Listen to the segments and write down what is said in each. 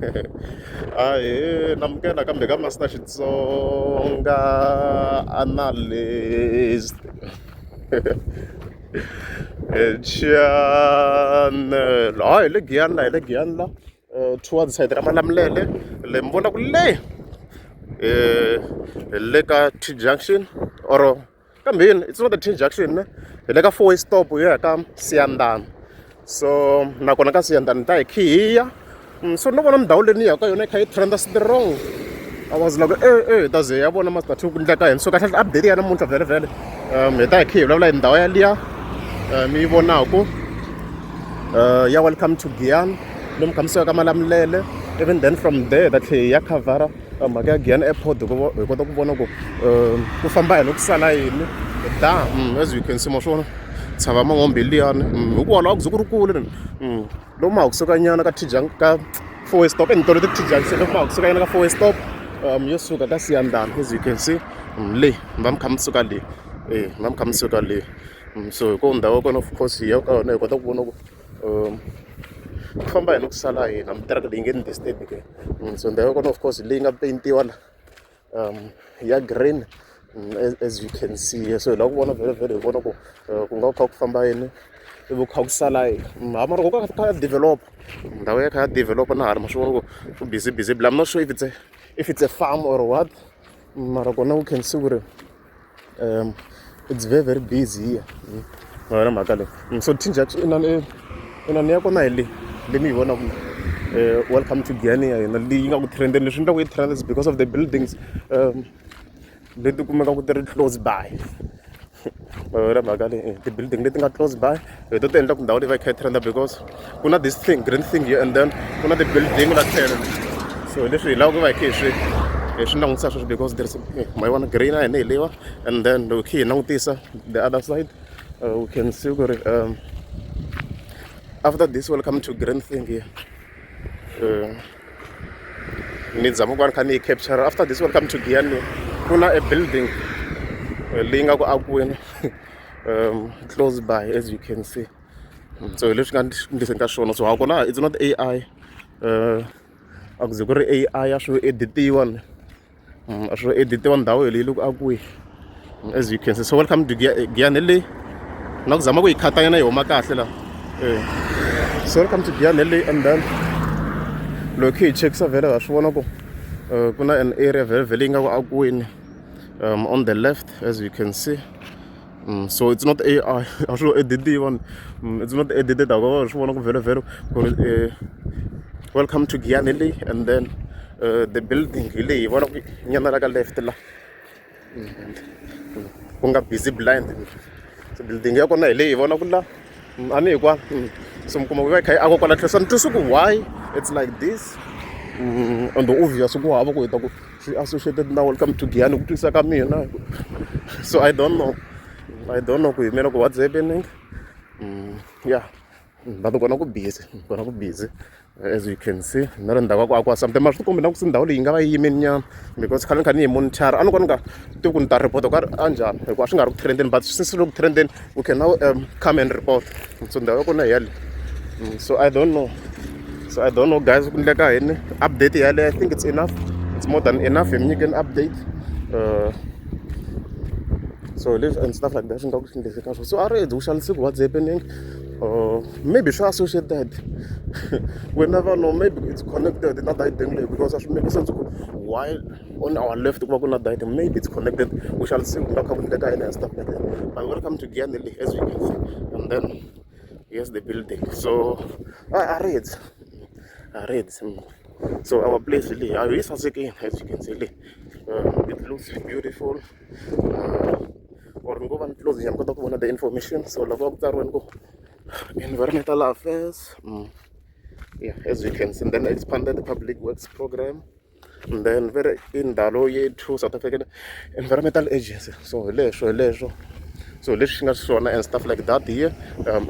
Ahee namukela kambe ka Master Xitsonga analyst channel. Hayi hi le Giyani la, hi le Giyani la towards side ra Malamulele le mi vona ku le hi le ka T junction or kambe yini it's not a T junction ne hi le ka four way stop yo ya ka Siyandhani so nakona ka Siyandhani hi ta hi khe hi ya so no vona ndhawu leyi ni yaka ka yona yi kha yi trend strong. I was like, e e hi ta ze hi ya vona Master Two ku endleka yini. So kahle kahle update ya namuntlha vhele vhele hi ta hi khe hi vulavula hi ndhawu yaliya mi yi vonaku ya Welcome to Giyani lomu kha mi suka ka Malamulele. Even then from there hi ta tlhe hi ya khavhara mhaka ya Giyani Airport hi hi kota ku vona ku ku famba yini ku sala yini da. As you can see, ma swi vona tshava Man'ombe liyani hikwalaho a ku ze ku ri kule lomu ha kusuka nyana ka T ka four way stop entolo ti T junction, lomu ha kusuka nyana ka four way stop yo suka ka Siyandhani, as you can see, le mi va mi kha mi suka le, e mi va mi kha mi suka le. So hi ko ndhawu ya kona, of course hi ya ka yona hi kota ku vona ku ku famba yini ku sala yini, hambi tiraka leyi nge ni disturb ke. So ndhawu ya kona, of course, leyi nga peyintiwa la ya green, as you can see. So hi lava ku vona vhele vhele, hi vona ku ku nga kha ku famba yini ivi ku kha ku sala yini. Ha mara ku ka kha ya develop, ndhawu ya kha ya develop na ha ri ma swi vona ku ku busy busy. I'm not sure if it's a farm or what, mara kona we can see ku ri it's very very busy here. Ma yona mhaka leyi. So T junction inani inani ya kona hi leyi leyi mi yi vonaka, Welcome to Giyani ya hina leyi nga ku trendeni. Leswi endlaku yi trend is because of the buildings leti kumekaka ti ri close by. Ma yona mhaka leyi, ti-building leti nga close by hi to ti endla ku ndhawu leyi va yi kha yi trenda because ku na this thing, green thing here, and then ku na ti-building la tlhelo. So leswi hi lava ku va hi kha hi swi langutisa sweswi because there is ma yi vona green ya hina hi leyiwa, and then loko hi kha hi langutisa the other side, we can see ku ri after this Welcome to green thing here, ni zama ku va ni kha ni yi capture, after this Welcome to Giyani ku na a building leyi nga ku akiweni close by, as you can see. So hi leswi nga ndliseni ka swona. So hakona it's not AI, a ku ze ku ri AI, a swo editiwa ni a swo editiwa, ndhawu hi leyi loko akiwi, as you can see. So Welcome to Giyani leyi na ku zama ku yi khatanyana yi huma kahle la. So Welcome to Giyani leyi, and then loko hi chekisa vhele ha swi vona ku ku na an area vhele vhele yi nga ku akiweni on the left, as you can see. So it's not AI, a swo editiwa, it's not edited. A ko swi vona ku vhele vhele ku ri Welcome to Giyani leyi, and then the building hi leyi hi vona ku nyana la ka left la ku nga busy blind. So building ya kona hi leyi hi vona ku la a ni hikwala. So mi kuma ku va yi kha yi aka kwala tlhelo, so ni twisi ku why it's like this, and obvious ku hava ku hi ta ku swi associated na Welcome to Giyani ku twisisa ka mina. So I don't know, I don't know ku yimela ku what's happening. Yeah, but kona ku busy, kona ku busy, as you can see, na ri ndhawu ya ku akiwa something, mara swi tikombi na ku se ndhawu leyi yi nga va yi yimeni nyana because khale ni kha ni yi monitor, a ni kona ni nga tivi ku ni ta report ka a njhani hikuva a swi nga ri ku trendeni, but since le ku trendeni, we can now come and report. So ndhawu ya kona hi yale. So I don't know, so I don't know, guys, ku endleka yini. Update yaleyo, I think it's enough, it's more than enough. Hi mi nyikeni update. So leswi and stuff like that swi nga ku swi endleke ka swona. So a ri we shall see what's happening. Maybe swi associated, we never know, maybe it's connected na dieting leyi because a swi make sense ku why on our left ku va ku na dieting. Maybe it's connected, we shall see ku nga kha ku endleka yini and stuff like that. But welcome to Giyani leyi, as you can see, and then here's the building. So a ri a ri. So our place leyi a yi sasekile, as you can see leyi, it looks beautiful, or ni ngo va ni close nyana kota ku vona the information. So loko va ku tsariweni ku environmental affairs, yeah, as you can see, and then expanded public works program, and then very Indalo Yethu, South African Environmental Agency. So hi leswo, hi leswo, so leswi swi nga swona and stuff like that here,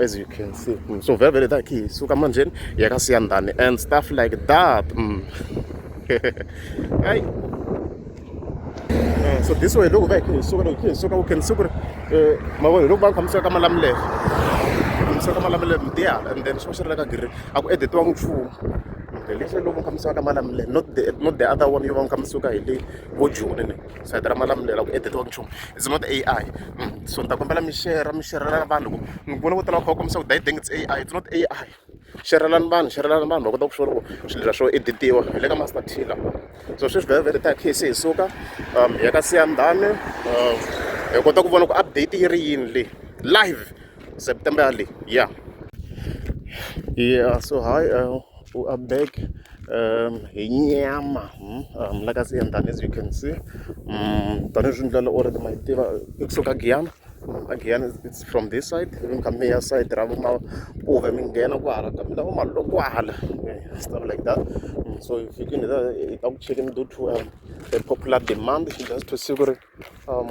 as you can see. So very very ta hi suka manjeni hi ya ka Siyandhani and stuff like that. Ai. So this way loko va hi kha hi suka, loko hi suka, we can see ku ri ma vona hi loko va kha mi suka ka Malamulele, mi suka ka Malamulele mutiya, and then swi va swi ri le ka green, a ku editiwangi nchumu. Hi lexi lomu kha mi suka ka Malamulele not the other one yo va mi kha mi suka hi le vo Joni ne sayiti ra Malamulele a ku edit-iwangi nchumu it's not A_I. So ni ta kombela mi share mi sherela vanhu ku ni vona vo tala va kha va kombisa ku they think it's A_I it's not A_I. Xerelani vanhu xerelani vanhu va kota ku swi vona ku swilo leswi swo edit-iwa hi le ka Master T la. So sweswi vhele vhele hi ta hi se hi suka hi ya ka Siyandhani hi kota ku vona ku update yi ri yini le live September yaleyi ya. Yeah so hi we are back hi nyama la ka Siyandhani as you can see tanihi ndlela already ma yi tiva i kusuka Giyani a Giyani it's from this side ivi mi kha mi ya side ra vo Mapuve mi nghena kwahala ka mina vo Malokwala stuff like that so hi fikini hi ta ku chekeni due to the popular demand just to see ku ri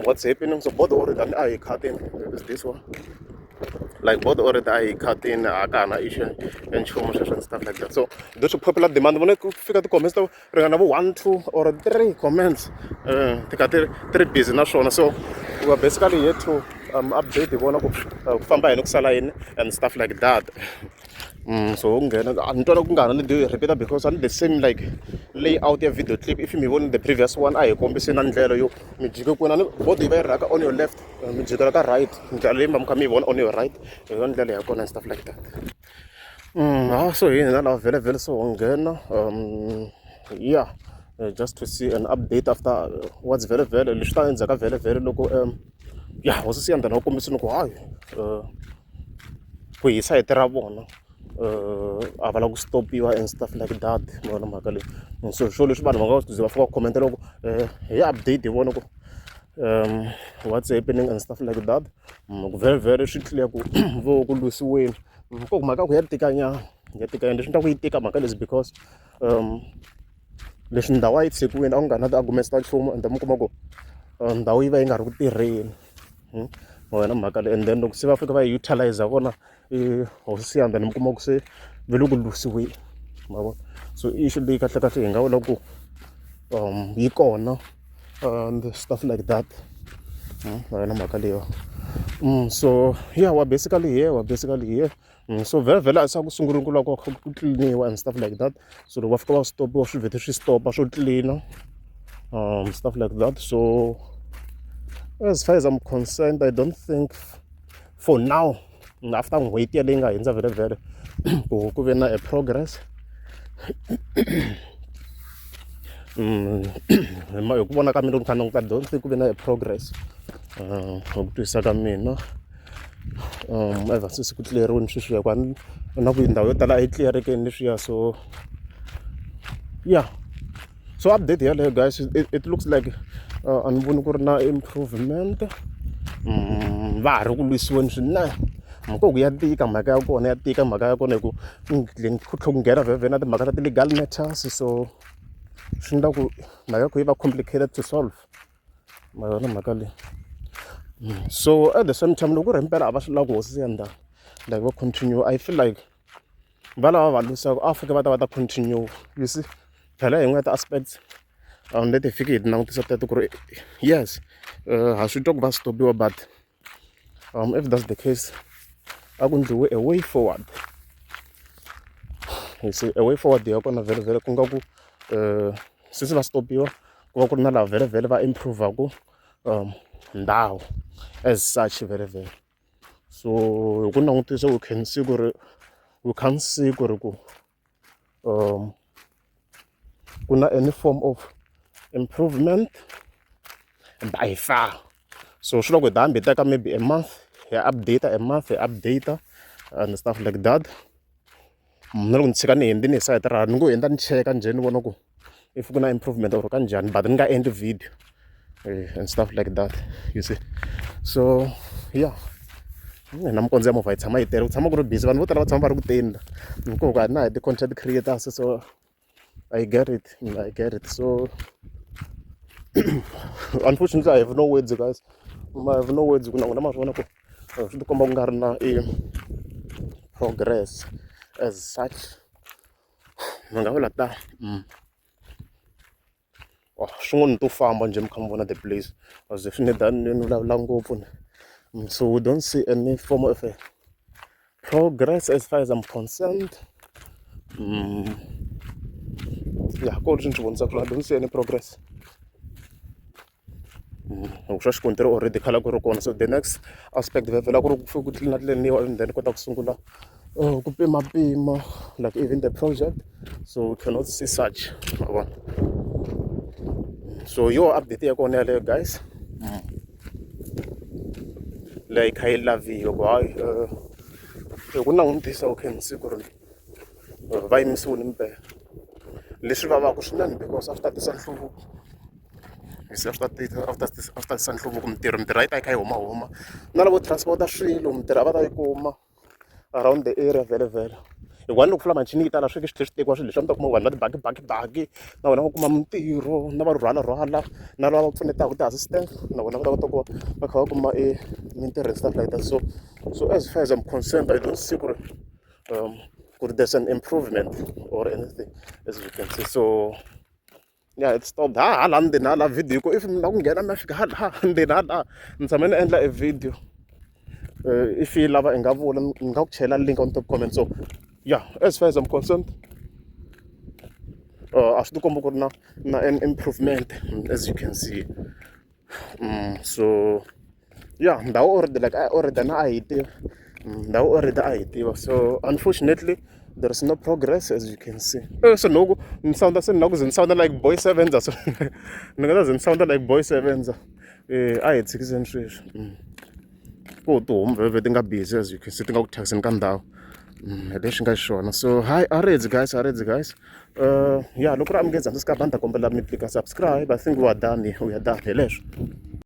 what's happening so both already a hi khatini is this one like both already a hi khatini a ka ha na issue ya nchumu sweswo and stuff like that so due to popular demand vone ku fika ti-comments to ringana vo one two or three comments ti kha ti ti ri busy na swona so we are basically here to update hi vona ku ku famba yini ku sala yini and stuff like that. So nghena a ni twana ku nga ha ni repeat because a ni the same like layout ya video clip if mi voni the previous one a hi kombisi na ndlela yo mi jike kwini a ni bodo yi va yi rhaka on your left mi jikela ka right ndlela leyi mi va mi kha mi yi vona on your right hi yona ndlela ya kona and stuff like that. Ha so hi hina lava vhele vhele se ho nghena yeah just to see an update after what's vhele vhele leswi ta endzhaku ka vhele vhele loko ya hosi Siyandhani va kombisile ku hayi ku hi sayiti ra vona a va lava ku stop-iwa and stuff like that ma vona mhaka leyi so hi swona leswi vanhu va nga ze va fika va comment loko hi update hi vona ku what's happening and stuff like that ku vhele vhele swi clear ku vo ku lwisiweni ku mhaka ku ya tika nyana ya tika leswi endlaku yi tika mhaka leswi because leswi ndhawu a yi tshikiwile a ku nga ri na ti-arguments ta nchumu ende mi kuma ku ndhawu yi va yi nga ri ku tirheni ma vona mhaka leyi and then loko se va fika va yi utilize vona i hosi Siyandhani mi kuma ku se va le ku lwisiweni ma vona so issue leyi kahlekahle hi nga vula ku yi kona and stuff like that ma yona mhaka leyiwa so yeah we're basically here we're basically here so vhele vhele a swa ku sunguriwa ku lava ku ku tliliniwa and stuff like that so loko va fika va stop-iwa swi vhete swi stop-a swo tlilina stuff like that so as far as I'm concerned I don't think for now after n'hweti yaleyi nga hundza vhele vhele ku ku ve na a progress hi ku vona ka mina loko ni kha ni languta I don't think ku ve na a progress hi ku twisisa ka mina ever since ku tlileriwini sweswiya ku a ni na ku ndhawu yo tala a yi tlilerekeni leswiya so yeah so update yaleyo guys it looks like a ni voni ku ri na improvement va ha ri ku lwisiweni swinene mhaka ku ya tika mhaka ya kona ya tika mhaka ya kona hi ku ku tlhe ku nghena vhevhe na timhaka ta ti-legal matters so swi endla ku mhaka ya ku yi va complicated to solve ma yona mhaka leyi so at the same time loko ku ri himpela a va swi lavi ku hosi Siyandhani like va continue I feel like va lava va lwisaka a va fanekele va ta va ta continue you see phela hi yin'wana ya ti-aspects leti hi fike hi ti langutisa teto ku ri yes ha swi twa ku va stop-iwa but if that's the case a ku endliwe a way forward you see a way forward ya kona vhele vhele ku nga ku since va stop-iwa ku va ku ri na laha vhele vhele va improve-aku ndhawu as such vhele vhele so hi ku langutisa we can see ku ri we can't see ku ri ku ku na any form of improvement by far so swi loko hi ta hambi hi teka maybe a month hi update a month hi update and stuff like that na loko ni tshika ni hundzini hi sayiti ra ni ngo hundza ni cheka njhe ni vona ku if ku na improvement or ka njhani but ni nga endli video and stuff like that you see so yeah na minkondzo ya movha yi tshama yi tele ku tshama ku ri busy vanhu vo tala va tshama va ri ku teni la hikuva na hi ti-content creators so I get it I get it so unfortunately I have no words guys I have no words ku na n'wina ma swi vona ku swi tikomba ku nga ri na i progress as such ni nga vula ta oh swin'wana to famba njhe mi kha mi vona the place as if ni done ni vulavula ngopfu so we don't see any form of a progress as far as I'm concerned. Ya ko leswi ni swi vonisaka swona, I don't see any progress. Hi ku swa xikontiri already khale a ku ri kona, so the next aspect vhela ku ri ku fike ku tlilina tliliniwa and then kota ku sungula ku pimapima like even the project, so we cannot see such, ma vona. So yo update ya kona yaleyo guys, leyi kha yi laviwa ku hayi hi ku langutisa u can see ku ri va yimisiwile mpela, leswi vavaka swinene because a swi ta tisa nhluvuko, se a swi ta tisa a swi ta tisa a swi ta tisa nhluvuko. Mintirho mintirho a yi ta yi kha yi huma huma na lavo transport-a swilo mintirho a va ta yi kuma around the area vhele vhele. Hikuva ni loko fula machini yi tala swi fike swi tlhela swi tekiwa swilo leswi a mi ta kuma vanhu va tibaki baki baki na vona va kuma mintirho, na va rhwala rhwala, na lava va pfunetaka ti-assistant na vona va ta kota ku va va kha va kuma e mintirho and stuff like that. So as far as I'm concerned, I don't see ku ri ku ri there's an improvement or anything, as you can see. So yeah, it stopped ha hala ndzeni hala video ku if mi lava ku nghena mi ya fika hala ndzeni hala ni tshame ni endla e video. If yi lava i nga vula ni nga ku chela link on top comment. So yeah, as far as I'm concerned, a swi tikomba ku ri na an improvement, as you can see. So yeah, ndhawu already like already na a hi tiva ndhawu, already a hi tiva. So unfortunately there is no progress, as you can see. So noku ni sound se ni la ku ze ni sound like Boy Sevenza, so ni nga ta ze ni sound like Boy Sevenza. A hi tshikiseni sweswi. Ku tihomu vhevhe ti nga busy, as you can see, ti nga ku thyakiseni ka ndhawu. Hi leswi nga xiswona. So hi a redzi guys, a redzi guys. Yeah, loko ri amukeza hansi ka banda, kombela mi tlika subscribe. I think we are done, we are done hi leswo.